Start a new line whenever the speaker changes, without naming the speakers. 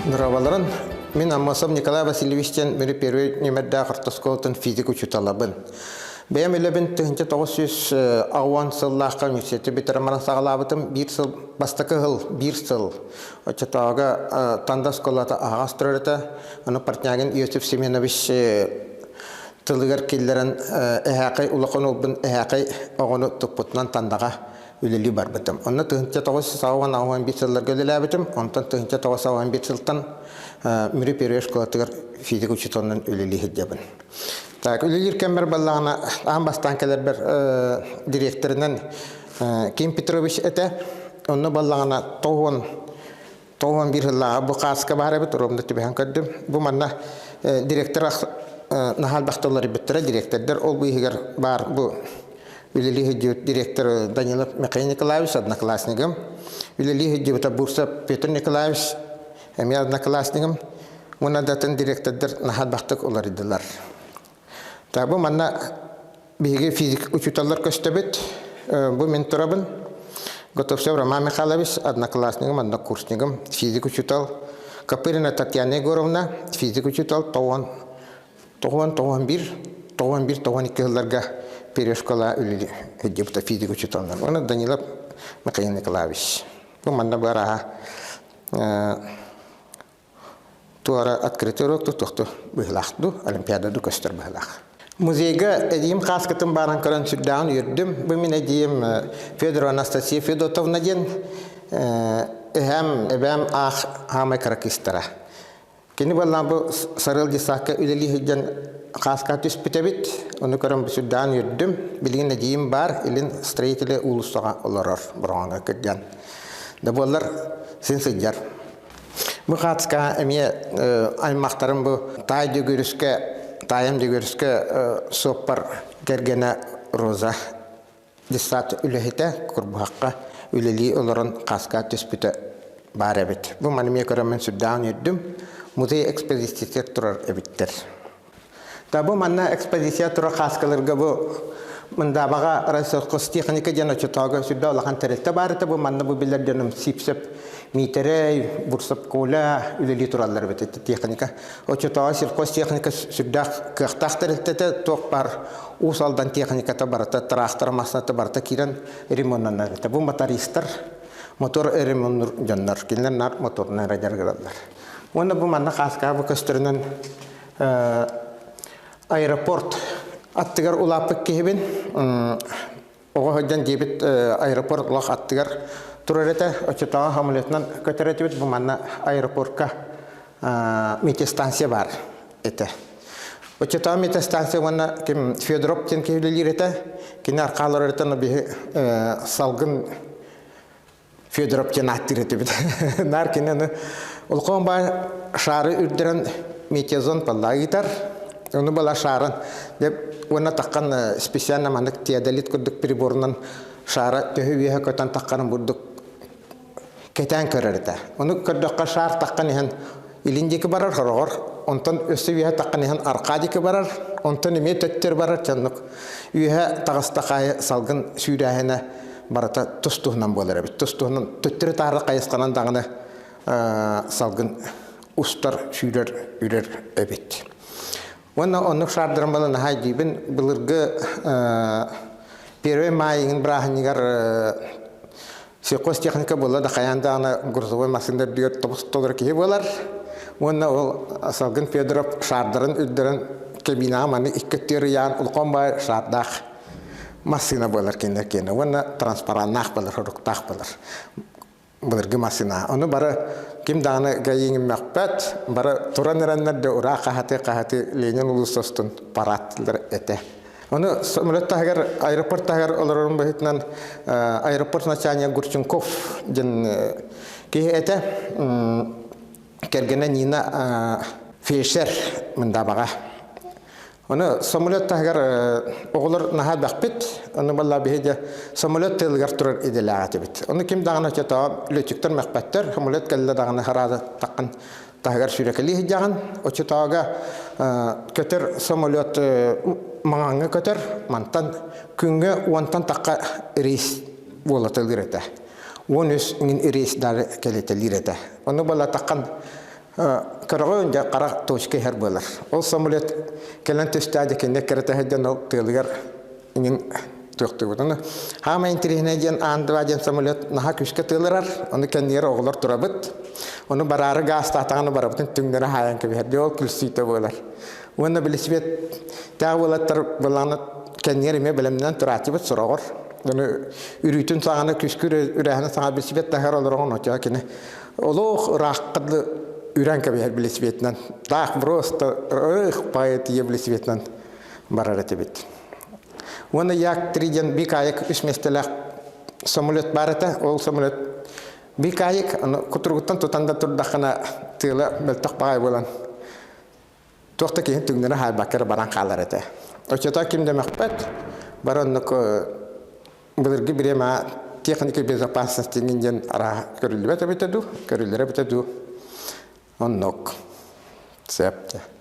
Дорооболорун. Мин Аммосов Николай Васильевич диэн Мүрү первый нүмердээх орто оскуолатын физик учууталабын. Бэйэм үлэбин 1980 сыллаахха университеты бүтэрэн баран саҕалаабытым. Биир сыл, бастакы сыл, биир сыл. Оччотооҕуга Танда оскуолата аһаҕас турар этэ. Ону Портнягин Иосиф Семенович тылыгар киллэрэн эһээхэй улахан уолбун эһээхэй оҕону туппутунан Тандаҕа үлэлии барбытым. Онно 1981 сылларга үлэлээбитим. Онтон 1981 сылтан Мүрү первой школатыгар физика учууталынан үлэлии сылдьабын. Так, үлэлиир кэммэр баллаҕына аан бастаан кэлэрбэр директорынан Ким Петрович этэ. Онно баллаҕына тоҕуон 91 сыллааҕы бу хааска баар эбит, ровно түбэһэн көрдүм. Бу манна директор наһаа элбэхтэ уларыйбыттара, директордар ол быыһыгар баар бу үлэлии сылдьыбыт директор Данилов Михаил Николаевич одноклассникым. Үлэлии сылдьыбыта Бурсов Петр Николаевич эмиэ одноклассникым. Уонна да атын директордар наһаа элбэхтик уларыйдылар. Бу манна биһиги физик учууталлар көстөбүт. Бу мин турабын. Готовцев Роман Михайлович, одноклассникым, однокурсникым, физик учуутал. Копырина Татьяна Егоровна, физик учуутал, тоҕуон тоҕуон тоҕуон биир, тоҕуон биир, тоҕуон икки сылларга перешкола үлэлии сылдьыбыта физик учууталынан. Уонна Данилов Михаил Николаевич. Бу манна быарааһа туора открытый урок тутуохту быһылаах ду, олимпиада ду көстөр быһылаах. Музейга эдиим хааскытын бааран көрөн сүрдээҕин үөрдүм. Бу мин эдиим Федорова Анастасия Федотовна диэн эһээм, эбээм аах хаамай кыра кыыстара. Кини буоллаан бу Сарыал десакка үлэлии сылдьан хааска түспүт эбит. Ону көрөн бу сүрдээҕин үөрдүм. Билигин эдиим баар, илин строители уулуссаҕа олорор бороҕоҥҥо кырдьан. Да буоллар син сылдьар. Бу хаацка эмиэ аймахтарым бу Таай Дьөгүөрүскэ, Таайам Дьөгүөрүскэ суоппар кэргэнэ Роза детсад үлэһитэ Курбуһахха үлэлии олорон хааска түспүтэ баар эбит. Бу маны эмиэ көрөммүн сүрдээҕин үөрдүм. Музей экспозиция турар эбиттэр. Да бу манна экспозиция турар хааскаларга бу Мындаабаҕа Россельхозтехника диэн оччотооҕу сүрдээх улахан тэрилтэ баар этэ. Бу манна бу билэр дьонум Сипсеп Миитэрэй, Бурсап Коля үлэлии тураллар эбит ити техника. Оччотооҕу сельхозтехника сүрдээх кыахтаах тэрилтэтэ туох баар Уус Алдан техниката барыта, трактор массыыната барыта киирэн ремоннанар этэ. Бу мотористар мотор ремоннур дьоннор. Кинилэр наар моторунан эрэ дьарыгыраллар. Уонна бу манна хааскаҕа бу көстөрүнэн аэропорт аттыгар улааппыт киһибин. Оҕо сылдьан диэбит аэропорт олох аттыгар турар этэ. Оччотооҕу самолетунан көтөр этибит. Бу манна аэропортка метеостанция баар этэ. Оччотооҕу метеостанция уонна ким Федоров диэн киһи үлэлиир этэ. Кини архаалар эрэтэн биһи салгын Федоров диэн ааттыыр этибит. Наар кини аны улахан баай шаары үрдэрэн метеозон паллаа ыытар. Ону бала шаарын деп уонна таххан специально маннык теодолит курдук приборунан шаара төһө үөһэ көтөн таххарын бурдук кэтээн көрөр этэ. Ону көрдөххө шаар таххан иһэн илин диэки барар хороҕор, онтон өссө үөһэ таххан иһэн арҕаа диэки барар, онтон эмиэ төттөр барар чоннук үөһэ таҕыстах аайы салгын сүүрээһинэ барыта тус-туһунан буолар эбит. Тус-туһунан төттөрү-таары хайысханан даҕаны салгын устар, сүүрэр, үрэр эбит. Уонна оннук шаардарын балан наһаа диибин. Былыргы Первый май бырааһынньыгар сельхозтехника буолла да хайаан даҕаны грузовой массыына үрдүгэр тобус толору киһи буолар. Уонна ол Салгын Федоров шаардарын үрдэрэн кабинаҕа маны икки өттүгэр ыйаан улахан баай шаардаах массыына буолар кинилэр киэнэ уонна транспараннаах буолар, соруктаах буолар былыргы массыына. Ону бары ким даҕаны гаиҥиммэхпэт, бары туран эрэннэр да ураа хаһаты-хаһаты Ленин улуустастын парааттылар этэ. Ону самолет таһыгар, аэропорт таһыгар олорорум быһыытынан аэропорт начальник Гурченков диэн киһи этэ. Кэргэнэ Нина фельдшер Мындаабаҕа. Ону самолет таһыгар оҕолор наһаа элбэхпит. Ону балла биһиги самолет тыалыгар турар идэлээх этибит. Ону ким даҕаны оччотооҕу летчиктэр мөхпөттөр. Самолет кэллэ даҕаны хараада таххан таһыгар сүүрэкэлии сылдьаҕын. Оччотооҕуга көтөр самолет маҥааҥҥа көтөр. Мантан күҥҥэ уонтан тахха рейс буолаталыыр этэ. 13 иҥин рейс дары кэлитэлиир этэ. Ону балла таххан. Көрөҕүн дьэ хара точка иһэр буолар. Ол самолет кэлэн түстээ дьэ кинини кэрэтэ сылдьан ол тыалыгар иҥин туохтуубут. Ону хаамай интэриэһинэй диэн Ан-2 диэн самолет наһаа күүскэ тыалырар. Ону кэннигэр оҕолор турабыт. Ону бараары гаастаатаҕына барыбытын түҥнэри хаайан кэбиһэр. Дьэ ол күлсүүтэ буолар. Уонна билисибиэт тээх уолаттар былаана кэннигэр эмиэ бэлэмнэнэн турааччыбыт сороҕор. Ону үрүүтүн саҕана күскүр үрээһинэ саҥа билисибиэт таһар олороҕун оччоҕо кини олох ыраахха дылы үрэн кэбиһэр билисибиэтинэн таах просто ых поэтия билисибиэтинэн барар этибит. Уонна Як-3 диэн бик-аайык үс миэстэлээх самолет баар этэ. Ол самолет бик-аайык кутуругуттан тутан да турдаххына тыала мөлтөх баҕайы буолан туох да киһи түҥнэри хаайбакка эрэ баран хаалар этэ. Оччото ким да мөхпөт, бары оннук былыргы бириэмэ техника безопасности диэн арааһа көрүллүбэт эбитэ дуу, көрүллэрэ эбитэ дуу, оннук. Сөп.